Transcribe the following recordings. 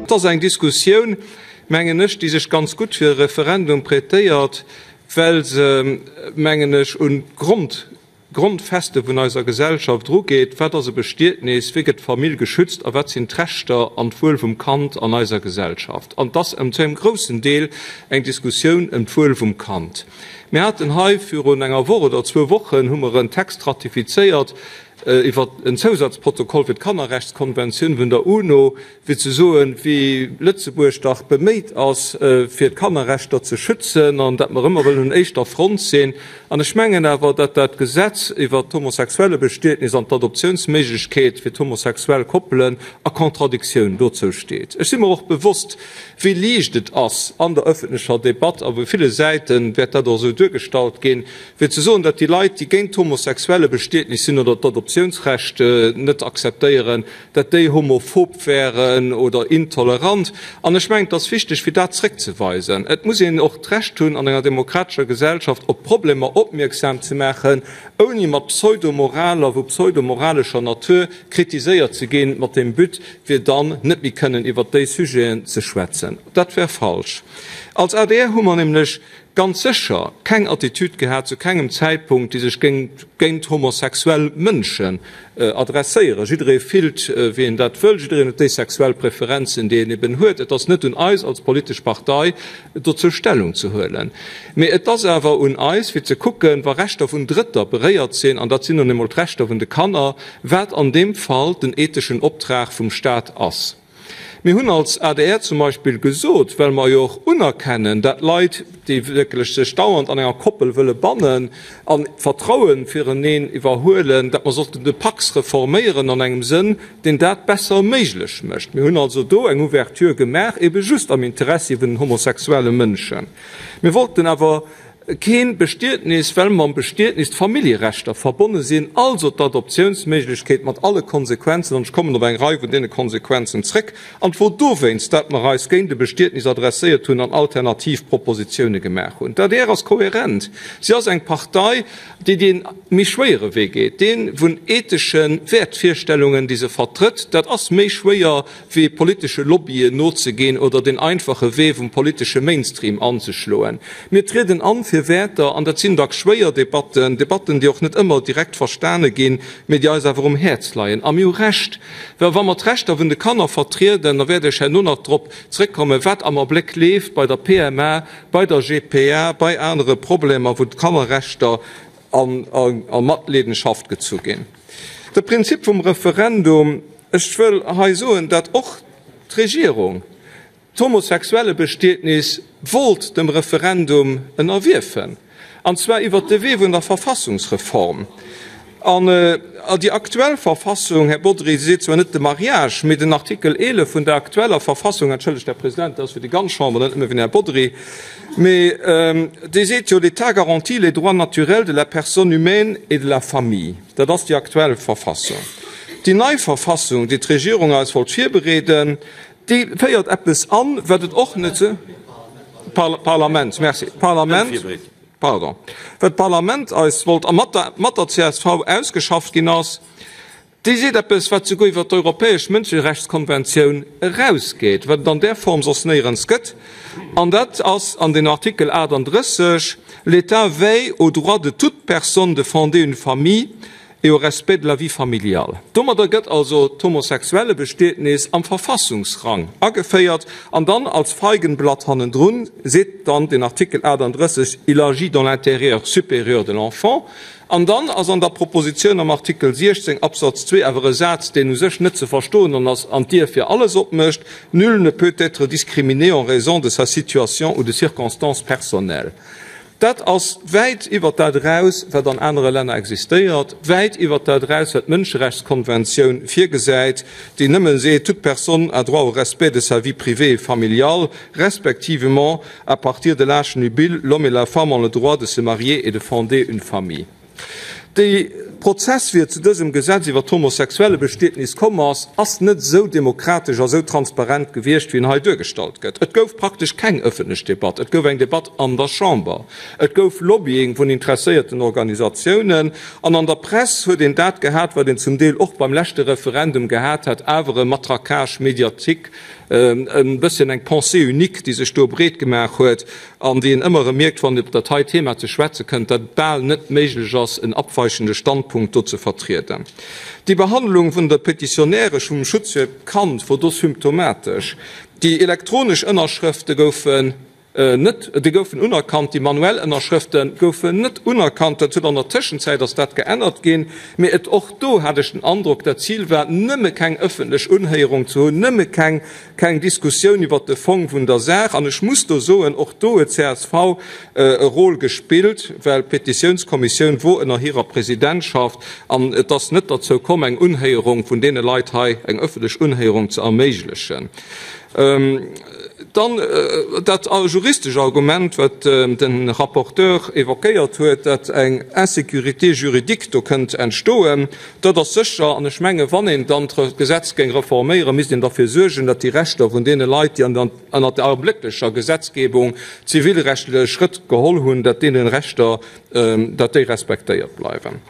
Et ass eng Diskussioun, mengen ech, déi sech ganz gutt fir e Referendum prêtéiert, well se, mengen ech, un d'Grond, d'Grondfeste vun eiser Gesellschaft erugeet, Wat ass e Bestietnis? Wéi gëtt d'Famill geschützt? A wat sinn d'Rechter an d'Wuel vum Kand an eiser Gesellschaft? An et ass ëm zu engem groussen Deel eng Diskussioun ëm d'Wuel vum Kand. Mir haten hei virun enger Woch oder zwou Wochen hu mer en Text ratifizéiert iwwer en Zousatzprotokoll fir d'Kannerrechtskonventioun vun der UNO, fir ze soen, wéi Lëtzebuerg dach beméit ass, fir d'Kannerrechter ze schützen an dat mer ëmmer wëllen un éischter Front sinn. An ech mengen awer, dat dat Gesetz iwwert d'Homosexuellebestietnis an d'Adoptiounsméiglechkeet fir d'homosexuell Koppelen a Contradictioun dozou steet. Ech si mer och bewosst, wéi liicht et ass an der öffentlecher Debatt, a vu ville Säite wäert dat och esou duergestallt ginn, fir ze soen, dat déi Leit, déi géint d'Homosexuellebestietnis sinn oder d'Adoptiounsrecht net akzeptéieren, dat déi homophob wären oder intolerant. An ech mengen, et ass wichteg, fir dat zréckzeweisen. Et muss een och d'Recht hunn, an enger demokratescher Gesellschaft op Problemer opmierksam ze maachen, ouni mat Pseudomoral a vu pseudomoralescher Natur kritiséiert ze ginn, mat dem But, fir dann net méi kënnen iwwert déi Sujeten ze schwätzen. Dat wär falsch. Als adr hu mer nämlech ganz sécher keng Attitüd gehat, zu kengem Zäitpunkt, déi sech géing géint homosexuell Mënschen adresséieren. Jidderee fillt, wéi en dat wëll, jiddereen huet déi sexuell Preferenzen, déi en eben huet. Et ass net un eis als politesch Partei, dozou Stellung ze huelen. Mee et ass awer un eis, fir ze kucken, wa Rechter vun Drëtter beréiert sinn, an dat sinn nun emol d'Rechter vun de Kanner, wat an deem Fall den etheschen Optrag vum Stat ass. Mir hunn als adr zum Beispill gesot, well mer jo och unerkennen, dat Leit, déi wierklech sech dauernd an enger Koppel wëlle bannen an d'Vertraue fireneen iwwerhuelen, dat mer sollten de Pacs reforméieren an engem Sënn, deen dat besser méiglech mécht. Mir hunn also do eng Ouverture gemaach, ebe just am Interessi vun den homosexuelle Mënschen. Mir wollten awer Keen Bestietnis, well mam Bestietnis d'Familljerechter verbonne sinn, also d'Adoptiounsméiglechkeet mat alle Konsequenzen, an ech kommen op eng Rei vun deene Konsequenzen zréck, an et wor dowéinst, dat mer eis géint e Bestietnis adresséiert hunn an alternativ Propositioune gemaach hunn. D'adr ass kohärent, si ass eng Partei, déi dee méi schwéiere Wee geet, dee vun ethesche Wäertvirstellungen, déi se vertrëtt. Dat ass méi schwéier wéi politesche Lobbyen nozegeen oder den einfache Wee vum politesche Mainstream anzeschloen. Mir trieden an fir Wäerter, an dat sinn dacks schwéier Debatten, Debatten, déi och net ëmmer direkt verstane ginn, mee déi eis awer um Häerz leien. A mir hu Recht, well wa mer d'Rechter vun de Kanner vertrieden, da wäert ech herno nach drop zréckkommen, wat am Abléck leeft bei der PMA, bei der GPA, bei anere Problemer, wou d'Kannerrechter a Matleedenschaft gezu ginn. De Prinzip vum Referendum, ech wëll hei soen, dat och d'Regierung d'Homosexuellebestietnis wollt dem Referendum ënnerwierfen, an zwar iwwert de Wee vun der Verfassungsreform. An déi aktuell Verfassung, Här Bodry, se seet zwar net de Mariage, mee den Artikel 11 vun der aktueller Verfassung, entschëllegt, Här President, dat ass fir déi ganz Chamber, net nëmme fir den Här Bodry, mee déi seet jo, L'État garantit les droits naturels de la personne humaine et de la famille. Dat ass déi aktuell Verfassung. Déi nei Verfassung, déi d'Regierung eis wollt virbereeden, déi féiert eppes an, wat et och net. Parlament, merci, Parlament. Pardon, wat d'Parlament eis wollt a mat der mat der csv ausgeschafft ginn ass, déi seet eppes, wat souguer iwwert d'Europäesch Mënscherechtskonventioun erausgeet, wat et an där Form soss néierens gëtt, an dat ass an den Artikel 38, L'État veille au droit de toute personne de fonder une famille et au respect de la vie familiale. Domadder gëtt also d'Homosexuellebestietnis am Verfassungsrang ageféiert an dann als Feigenblatt hannendrun seet dann den Artikel 38, Il agit dans l'intérêt supérieur de l'enfant. An dann ass an der Propositioun am Artikel 16 Absatz 2 awer e Saz, deen u sech net ze verstoen an ass an d'Dier fir alles opmécht, Nul ne peut être discriminé en raison de sa situation ou de circonstances personnelles. Dat ass wäit iwwert dat eraus, wat an anere Länner existéiert, wäit iwwert dat eraus, wat d'Mënscherechtskonventioun virgesäit, déi nëmme seet, Toute personne a droit au respect de sa vie privée et familiale, respectivement, à partir de l'âge nubile, l'homme et la femme ont le droit de se marier et de fonder une famille. Déi. Prozess, wéi et zu dësem Gesetz iwwer d'Homosexuellebestietnis komm ass, ass net esou demokratesch a esou transparent gewiescht, wéi en hei duergestallt gëtt. Et gouf praktesch keng ëffentlech Debatt. Et gouf eng Debatt an der Chamber. Et gouf Lobbying vun interesséierten Organisatiounen. An an der Press huet een dat gehat, wat een zum Deel och beim leschte Referendum gehat hat, awer e Matraquage médiatique, e bësschen eng Pensée unique, déi sech do breet gemaach huet. An déi een ëmmer erëm mierkt, wann op dat hei Thema ze schwätze kënnt, datt et bal net méiglech ass, en abweichende Standpunkt do ze vertrieden. Déi Behandlung vun der Petitionäre vum Schutz fir d'Kand wor do symptomatesch. Déi elektronesch Ënnerschrëfte goufen net, déi goufen unerkannt, déi manuell Ënnerschrëfte goufen net unerkannt. Dat huet an der Tëschenzäit ass dat geännert ginn, mee et och do hat ech den Androck, dat Zil war, nëmme keng ëffentlech Unhéierung ze hunn, nëmme keng Keng Diskussioun iwwert de Fong vun der Saach. An ech muss do soen, och do huet csv e Rôle gespillt, well d'Petitiounskommissioun wor ënner hirer Presidentschaft an et ass net derzou komm, eng Unhéierung vun deene Leit hei, eng ëffentlech Unhéierung ze erméiglechen. Dann dat juristesch Argument, wat de Rapporteur évoquéiert huet, dat eng Insécurité juridique do kënnt entstoen. Dat ass sécher, an ech mengen, wann een dann d'Gesetz géing reforméieren, misst een derfir suergen, datt déi Rechter vun deene Leit, déi ënnert der aublécklecher Gesetzgebung zivilrechtlech Schrëtt geholl hunn, datt deene Rechter, datt déi respektéiert bleiwen.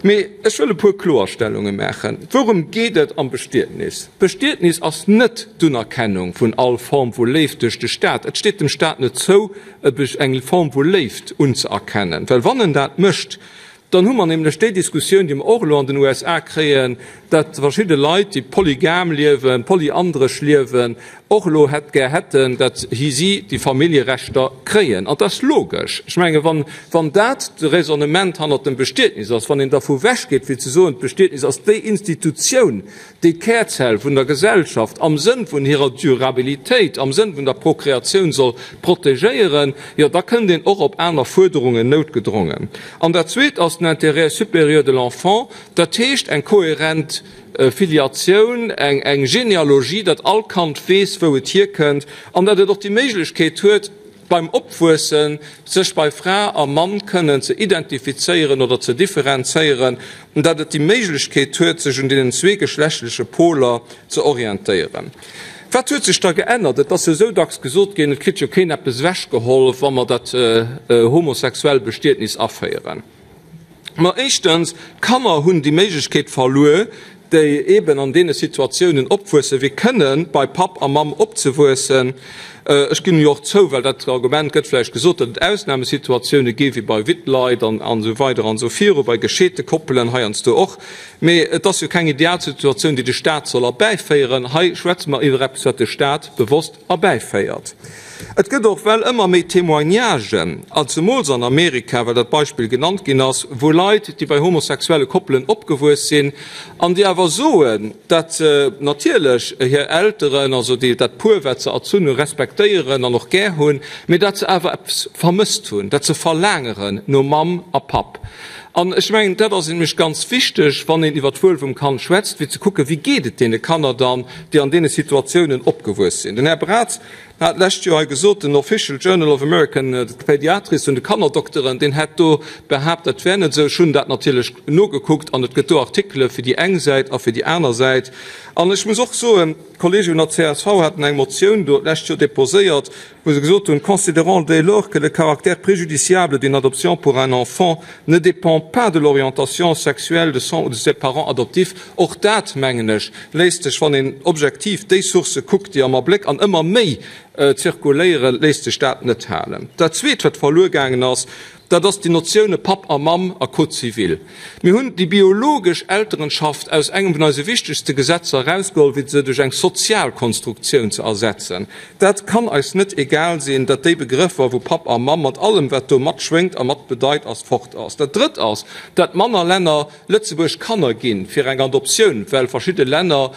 Mee ech wëll e puer Kloerstellunge maachen. Wourëm geet et am Bestietnis? D'Bestietnis ass net d'Unerkennung vun all Form vu Léift duerch de Staat. Et steet dem Staat net zou, eng Form vu Léift unzëerkennen, well wann en dat mécht, Dann hu mer nämlech déi Diskussioun, déi mer och elo an den USA kréien, datt verschidde Leit, déi polygam liewen, polyandresch liewen, och elo hätt gär hätten, datt hi si déi Familljerechter kréien. An dat ass logesch. Ech menge wann, wann dat de Raisonnement hannert dem Bestietnis ass, wann een dervu wechgeet fir ze soen, d'Bestietnis ass déi Institutioun, déi d'Kärzell vun der Gesellschaft am Sënn vun hirer Durabilitéit, am Sënn vun der Prokreatioun soll protegéieren, jo da kënnt een och op aner Fuerderungen noutgedrongen. An dat Zweet ass den Intérêt supérieur de l'enfant, dat heescht eng kohärent Filiatioun, eng Genealogie, datt all Kand weess, wou et hierkënnt an datt et och déi Méiglechkeet huet, beim Opwuessen sech bei Fra a Mann kënnen ze identifizéieren oder ze differenzéieren, datt et déi Méiglechkeet huet, sech un deenen zweegeschlechtleche Poler ze orientéieren. Wat huet sech da geännert? Et ass jo esou dacks gesot ginn, et kritt jo keen eppes ewechgeholl, wa mer dat homosexuell Bestietnis aféieren. Ma éischtens, d'Kanner hunn déi Méiglechkeet verluer, déi eeben an deene Situatiounen opwuessen, wéi kënnen bei Papp a Mamm opzewuessen. Ech ginn jo och zou, well dat Argument gëtt vläicht gesot, datt et Ausnamesituatioune gi wéi bei Wittleit an esou weider an esou viru, bei gescheete Koppelen heiansdo och. Mee et ass jo keng Idealsituatioun, déi de Stat soll erbäiféieren. Hei schwätze mer iwwer eppes, wat de Stat bewosst erbäiféiert. Et gëtt och well ëmmer méi Témoignagen, a zemools an Amerika, well dat Beispill genannt ginn ass, wou Leit, déi bei homosexuelle Koppelen opgewuess sinn an déi awer soen, dat se natierlech hir Elteren, also déi, dat Puer, wat se erzunn hunn, respektéieren an och gär hunn, mee dat se awer eppes vermësst hunn, dat se verlaangeren no Mamm a Papp. An ech mengen, dat ass nämlech ganz wichteg, wann een iwwer d'Wuel vum Kand schwätzt, fir ze kucken, wéi geet et deene Kanner dann, déi an deene Situatiounen opgewuess sinn. Den Här Braz hat d'lescht Joer hei gesot, den Official Journal of American Pediatrics vun de Kannerdokteren, deen hätt do behaapt, dat wär net esou. Ech hunn dat natierlech nogekuckt an et gëtt do Artikele fir déi eng Säit a fir déi aner Säit. An ech muss och soen, d'Kollege vun der csv haten eng Motioun do d'lescht Joer déposéiert, wou se gesot hunn, Considérant dès lors que le caractère préjudiciable d'une adoption pour un enfant ne dépend pas de l'orientation sexuelle de son ou de ses parents adoptifs. Och dat, mengen ech, léisst sech, wann een objektiv déi Sourcë kuckt, déi am Abléck an ëmmer méi zirkuléieren, léisst sech dat net halen. Dat Zweet, wat verluer gaangen ass, Dat ass déi Notioune Papp a Mamm a Code civil. Mir hunn déi biologesch Elterenschaft aus engem vun eise wichtegste Gesetzer erausgeholl, fir se duerch eng sozial Konstruktioun ze ersetzen. Dat kann eis net egal sinn, datt déi Begrëffer vu Papp a Mamm mat allem, wat do matschwéngt a mat bedeit ass, fort ass. Dat Drëtt ass, datt manner Länner Lëtzebuerg Kanner ginn fir eng Adoptioun, well verschidde Länner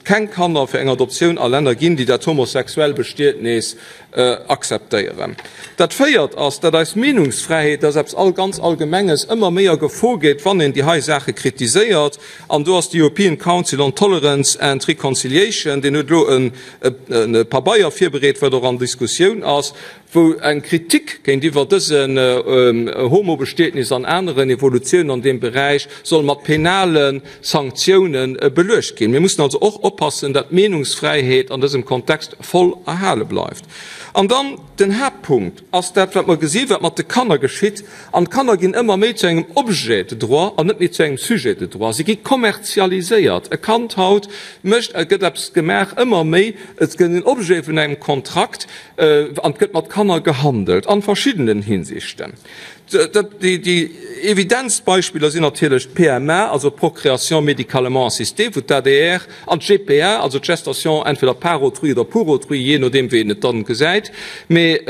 keng Kanner fir eng Adoptioun a Länner ginn, déi dat homosexuell Bestietnis akzeptéieren. Dat Véiert ass, datt eis Meenungsfräiheet, dat ass eppes all ganz Allgemenges, ëmmer méi a Gefor geet, wann een déi hei Saache kritiséiert. An do ass de European Council on Tolerance and Reconciliation, deen huet elo e Pabeier virbereet, wat och an Diskussioun ass, Wou eng Kritik géintiwwer dësen Homobestietnis an aneren Evolutiounen an deem Beräich soll mat penale Sanktioune beluecht ginn. Mir mussen also och oppassen, dat d'Meenungsfräiheet an dësem Kontext voll erhale bleift. An dann den Haaptpunkt ass dat, wat mer gesinn, wat mat de Kanner geschitt. An d'Kanner ginn ëmmer méi zu engem Objet de droit an net méi zu engem Sujet de droit. Si gi kommerzialiséiert. E Kand haut mécht, et gëtt eppes gemaach, ëmmer méi, et gëtt en Objet vun engem Kontrakt. An et gëtt mat Kanner gehandelt an verschiddenen Hinsichten. Déi evidentst Beispiller sinn natierlech d'PMA, also d'Procréation médicalement assistée, wou d'ADR, an d'GPA, also d'Gestation entweder par autrui oder pour autrui, jee nodeem wéi een et dann gesäit, mee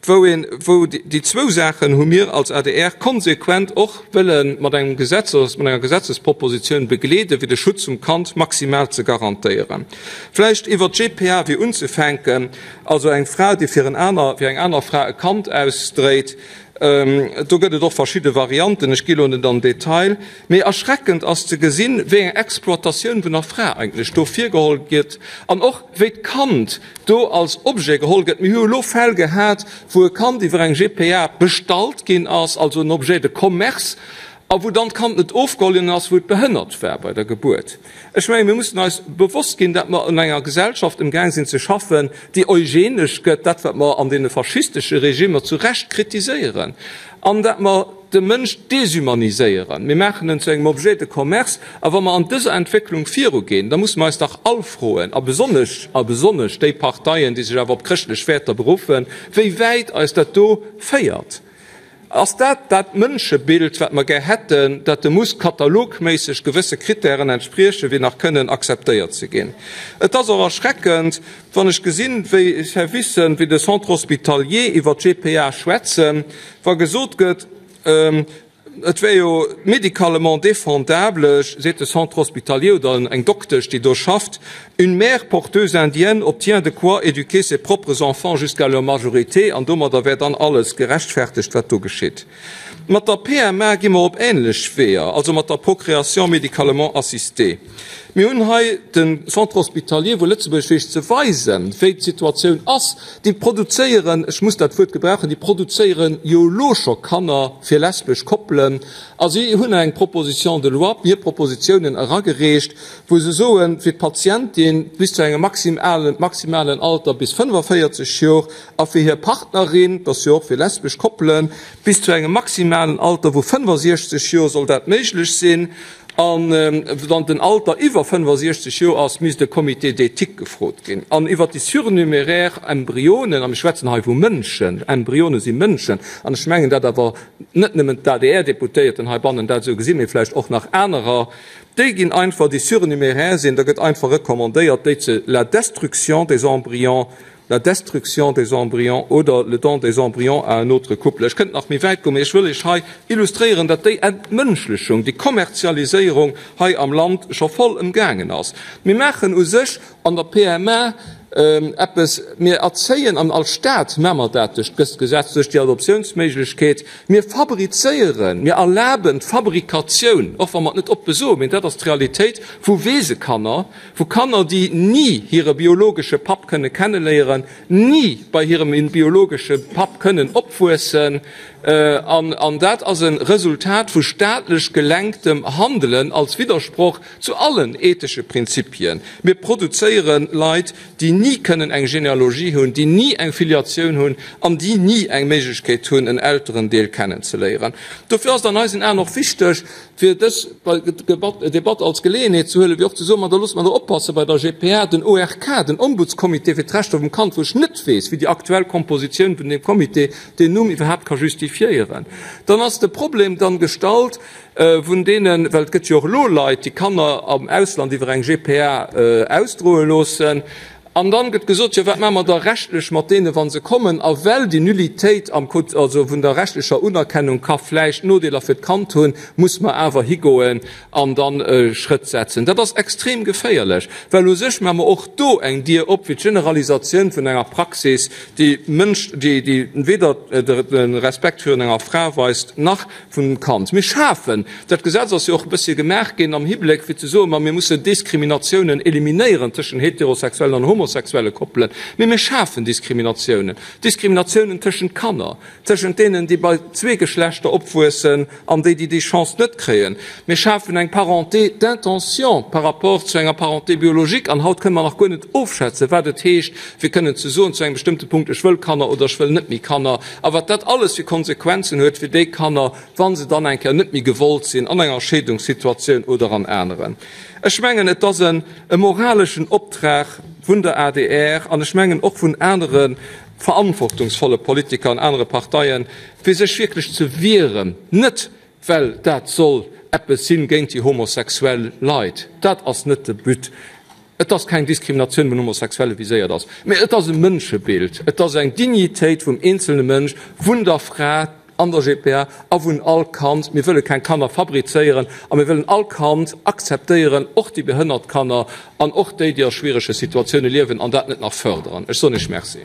wou een, wou déi zwou Saachen hu mir als adr konsequent och wëlle mat engem Gesetzes, mat enger Gesetzespropositioun begleeden, fir de Schutz vum Kand maximal ze garantéieren. Vläicht iwwert d'GPA fir unzefänken, also eng Fra, déi fir en aner, fir eng aner Fra e Kand ausdréit, do gëtt et och verschidde Varianten, ech gi lo net an den Detail, mee erschreckend ass ze gesinn, wéi eng Exploitatioun vun der Fra eigentlech do virgeholl gëtt an och wéi d'Kand do als Objet geholl gëtt. Mir hu jo elo Fäll gehat, wou e Kand iwwer eng GPA bestallt ginn ass, also en Objet de commerce, a wou dann d'Kand net ofgeholl ginn ass, wou et behënnert war bei der Gebuert. Ech menge mir mussen eis bewosst ginn, datt mer an enger Gesellschaft emgaang sinn ze schaffen, déi eugenesch gëtt, dat wat mer an deene faschistesche Regimmer zu Recht kritiséieren, an datt mer de Mënsch deshumaniséieren. Mir maachen en zu engem Objet de commerce. A wa mer an dëser Entwécklung virugeen, da musse mer eis dach all froen, a besonnesch, a besonnesch déi Parteien, déi sech awer op chrëschtlech Wäerter beruffen, wéi wäit eis dat do féiert. Ass dat dat Mënschebild, wat mer gär hätten, dat e muss katalogméisseg gewësse Kritären entspriechen, fir nach kënnen akzeptéiert ze ginn? Et ass och erschreckend, wann ech gesinn, wéi Servicen wéi de Centre hospitalier iwwer d'GPA schwätzen, wa gesot gëtt, et wär jo médicalement défendable, seet de Centre hospitalier oder eng Doktesch, déi do schafft, Une mère porteuse indienne obtient de quoi éduquer ses propres enfants jusqu'à leur majorité, an domadder wär dann alles gerechtfertegt, wat do geschitt. Mat der PMA gi mer op ähnlech Weeër, also mat der Procréation médicalement assistée. Mir hunn hei de Centre hospitalier vu Lëtzebuerg, fir Iech ze weisen, wéi d'Situatioun ass. Déi produzéieren, ech muss dat Wuert gebrauchen, déi produzéieren jo elo scho Kanner fir lesbesch Koppelen, a si hunn eng Proposition de loi, hir Propositionen eragereecht, wou se soen, fir d'Patientin bis zu engem maximalen Alter bis 45 Jor a fir hir Partnerin, dat ass jo och fir lesbesch Koppelen, bis zu engem maximalen Alter vu 65 Jor soll dat méiglech sinn. A wann den Alter iwwer 65 Jor ass, misst e Comité d'éthique gefrot ginn. An iwwer déi surnuméraire Embryonen, a mir schwätzen hei vu Mënschen, Embryonen si Mënschen, an ech mengen, dat awer net nëmmen d'ADR-Deputéierten heibannen dat esou gesinn, mee vläicht och nach anerer, Déi ginn einfach, déi surnuméraire sinn, da gëtt einfach recommandéiert, déi ze la destruction des embryons, la destruction des embryons oder le don des embryons à un autre couple. Ech kënnt nach méi wäit goen, mee ech wëll Iech hei illustréieren, datt déi Entmënschlechung, déi Kommerzialiséierung hei am Land scho voll ëmgaangen ass. Mir maachen u sech an der PMA eppes, mir erzéien, an als Stat maache mer dat duerch dëst Gesetz, duerch déi Adoptiounsméiglechkeet, mir fabrizéieren, mir erlaben d'Fabrikatioun, och wa mer et net oppe soen, mee dat ass d'Realitéit, vu Weesekanner, vu Kanner, déi ni hire biologesche Papp kënne kenneléieren, ni bei hirem biologesche Papp kënnen opwuessen. An dat ass e Resultat vu staatlech gelenktem Handelen als Widdersproch Zu allen ethesche Prinzipien. Mir produzéiere Leit, déi ni kënnen eng Genealogie hunn, déi ni eng Filiatioun hunn an déi ni eng Méiglechkeet hunn, en Elterendeel kennenzeléieren. Dofir ass et an eisen Aen och wichteg, fir dës Debatt als Geleeënheet ze huelen, fir och ze soen, Ma da loosse mer do oppasse bei der GPA, den ORK, den Ombudscomité fir d'Rechter vum Kand, wou ech net weess, wéi déi aktuell Kompositioun vun deem Comité deen Numm iwwerhaapt ka justifiéieren. Dann ass de Problem dann gestallt, Vun deenen, well et gëtt jo och elo Leit, déi Kanner am Ausland iwwer eng GPA ausdroe loossen, an dann gëtt gesot, jo wat maache mer da rechtlech mat deenen, wa se kommen? A well déi Nullitéit am Code, also vun der rechtlecher Unerkennung ka vläicht Nodeeler fir d'Kand hunn, muss mer awer higoen an dann Schrëtt setzen. Dat ass extrem geféierlech, well u sech maache mer och do eng Dier op fir d'Generalisatioun vun enger Praxis, déi Mënsch, déi weder de Respekt virun enger Fra weist, nach vun dem Kand. Mir schafen, dat Gesetz ass jo och e bëssche gemaach ginn am Hibléck fir ze soen, ma mir mussen Diskriminatiounen eliminéieren tëschent heterosexuellen an homosexuellen. homosexuelle Koppelen, mee mir schafen Diskriminatiounen, Diskriminatiounen tëschent Kanner, tëschent deenen, déi bei zwee Geschlechter opwuessen an déi, déi déi Chance net kréien. Mir schafen eng Parenté d'intention par rapport zu enger Parenté biologique. An haut kënne mer nach guer net ofschätzen, wat et heescht, fir kënnen ze soen zu engem bestëmmte Punkt, ech wëll Kanner oder ech wëll net méi Kanner, a wat dat alles fir Konsequenzen huet fir déi Kanner, wa se dann eng Kéier net méi gewollt sinn an enger Scheedungssituatioun oder an aneren. Ech mengen, et ass e moraleschen Optrag vun der adr an ech mengen och vun anere verantwortungsvolle Politiker an anere Parteien, fir sech wierklech ze wieren, net well dat soll eppes sinn géint déi homosexuell Leit, dat ass net de But, et ass keng Diskriminatioun vun Homosexuelle viséiert ass, mä et ass e Mënschebild, et ass eng Dignitéit vum eenzelne Mënsch, vun der Fra, an der GPA a vun all Kand. Mir wëlle keng Kanner fabrizéieren a mir wëllen all Kand akzeptéieren, och déi behënnert Kanner an och déi, déi a schwierege Situatioune liewen, an dat net nach fërderen. Ech soen Iech Merci.